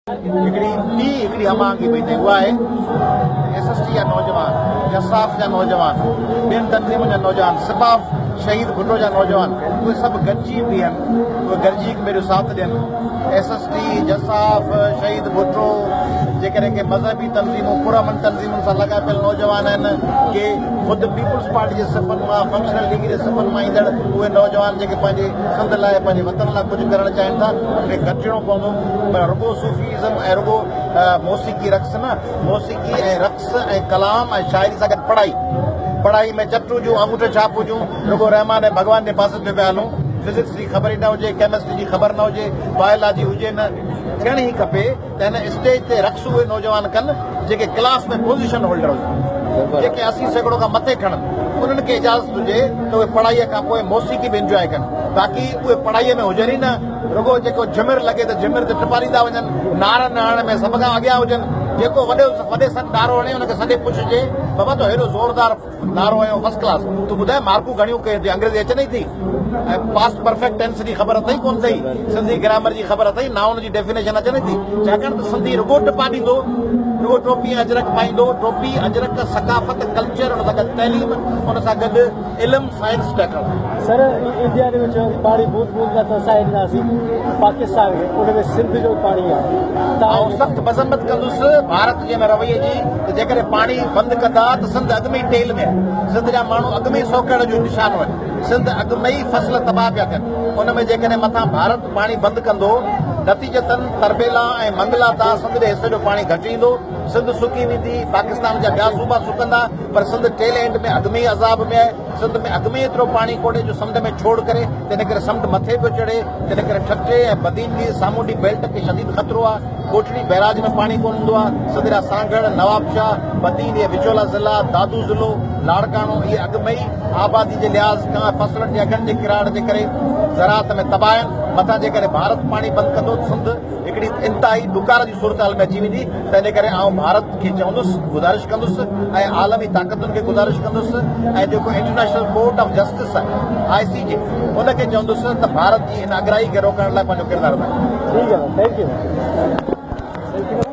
هڪڙي ٻي هڪڙي هم آهنگي پئي ٿئي اها آهي ته ايس ايس ٽي جا نوجوان، جساف جا نوجوان، ٻين تنظيمن جا نوجوان، سپاف شهيد ڀٽو جا نوجوان اهي سڀ گڏجي بيهن، اهي گڏجي هڪ ٻئي جو ساٿ ڏين. ايس ايس ٽي، جساف، شهيد ڀٽو، جيڪڏهن ڪي مذهبي تنظيمون پرامن تنظيمن سان لاڳاپيل نوجوان آهن، ڪي خود پيپلز پارٽي جي صفن مان، فنڪشنل ليگ جي صفن مان ايندڙ اهي نوجوان جيڪي پنهنجي سنڌ لاء پنهنجي وطن لاء ڪجهه ڪرڻ چاهين ٿا، انهن کي گڏجڻو پوندو. پر رڳو صوفي ازم ۽ رڳو موسيقي رقص نه، موسيقي ۽ رقص ۽ ڪلام ۽ شاعري سان گڏ پڙهائي. پڙهائي ۾ چٽ هجون، آڱوٺي ڇاپ هجون، رڳو رحمان ۽ ڀڳوان جي پاسي ٿيو پيا هلون، فزڪس جي خبر ئي نه هجي، ڪيمسٽري جي خبر نه هجي، بايولاجي هجي نه. ٿيڻ هي کپي ته هن اسٽيج تي رقص اهي نوجوان ڪن جيڪي ڪلاس ۾ پوزيشن هولڊر هجن، جيڪي 80% کان مٿي کڻن، انهن کي اجازت هجي ته اهي پڙهائيء کان پوء موسيقي به انجواء ڪن، باقي اهي پڙهائيء ۾ هجن ئي نه. رڳو جيڪو جهمر لڳي ته جهمر تي ٽپاريندا وڃن، نعرن هڻڻ ۾ سڀ کان اڳيان هجن. جيڪو وڏي وڏي سڏ نعرو هڻي ان کي سڏي پڇجي، بابا تو هيڏو زوردار نعرو هنيو فرسٽ ڪلاس، تون ٻڌاء مارڪون گهڻيون ڪيون اٿئي، انگريزي اچنئي ٿي ۽ پاسٽ پرفيڪٽ ٽينس جي خبر اٿئي ڪونه اٿئي، سنڌي گرامر جي خبر اٿئي، نائون جي ڊيفينيشن اچنئي ٿي. ڇاڪاڻ ته سنڌي رڳو ٽپا ڏيندو، رڳو ٽوپي ۽ اجرڪ پائيندو، ٽوپي، اجرڪ، ثقافت، ڪلچر، ان سان گڏ تعليم، ان سان گڏ علم، سائنس، ٽيڪنالاجي. سر انڊيا جي وچ ۾ پاڻي بوند بوند لاء ترسائي ڏناسين پاڪستان کي ان ۾ سنڌ جو پاڻي آهي آئون سخت مذمت ڪندس ڀارت جي ان رويي جي ته جيڪڏهن پاڻي بند ڪندا ته سنڌ اڳ ۾ ئي ٽيل ۾ آهي سنڌ جا ماڻهو اڳ ۾ ئي سوڪهڙ جو نشانو آهن سنڌ اڳ ۾ ئي فصل تباهه پيا ٿين ان ۾ جيڪڏهن مٿان ڀارت پاڻي بند ڪندو نتيجتن تربيلا ۽ منگلا تان سنڌ جي حصي جو پاڻي گهٽ ايندو سنڌ سڪي ويندي پاڪستان جا ٻيا صوبا سڪندا پر سنڌ ٽيل اينڊ ۾ اڳ ۾ ئي عذاب ۾ آهي، سنڌ ۾ اڳ ۾ ئي ايترو پاڻي ڪونهي جو سمنڊ ۾ ڇوڙ ڪري، تنهن ڪري سمنڊ مٿي پيو چڙهي، تنهن ڪري ٺٽي ۽ بدين جي سامونڊي بيلٽ کي شديد خطرو آهي، ڪوٽڙي بئراج ۾ پاڻي ڪونه هوندو آهي، سنڌ جا سانگهڙ، نوابشاهه، بدين اهي وچولا ضلعا، دادو ضلعو، لاڙڪاڻو اهي اڳ ۾ ئي آبادي جي لحاظ کان فصلن جي اگهن جي ڪراڙ جي ڪري زراعت ۾ تباهه آهن، مٿان جيڪڏهن ڀارت پاڻي بند ڪندو ته سنڌ هڪڙي انتهائي ڏڪار جي صورتحال ۾ اچي ويندي، تنهن ڪري آئون ڀارت کي چوندس، گذارش ڪندس ۽ عالمي طاقتن کي گذارش ڪندس ۽ جيڪو انٽرنيشنل ڪورٽ آف جسٽس آهي، آء سي جي، ان کي چوندس ته ڀارت جي هن اڳرائي کي روڪڻ لاء پنهنجو ڪردار ادا ڪري. ٺيڪ آهي thank you.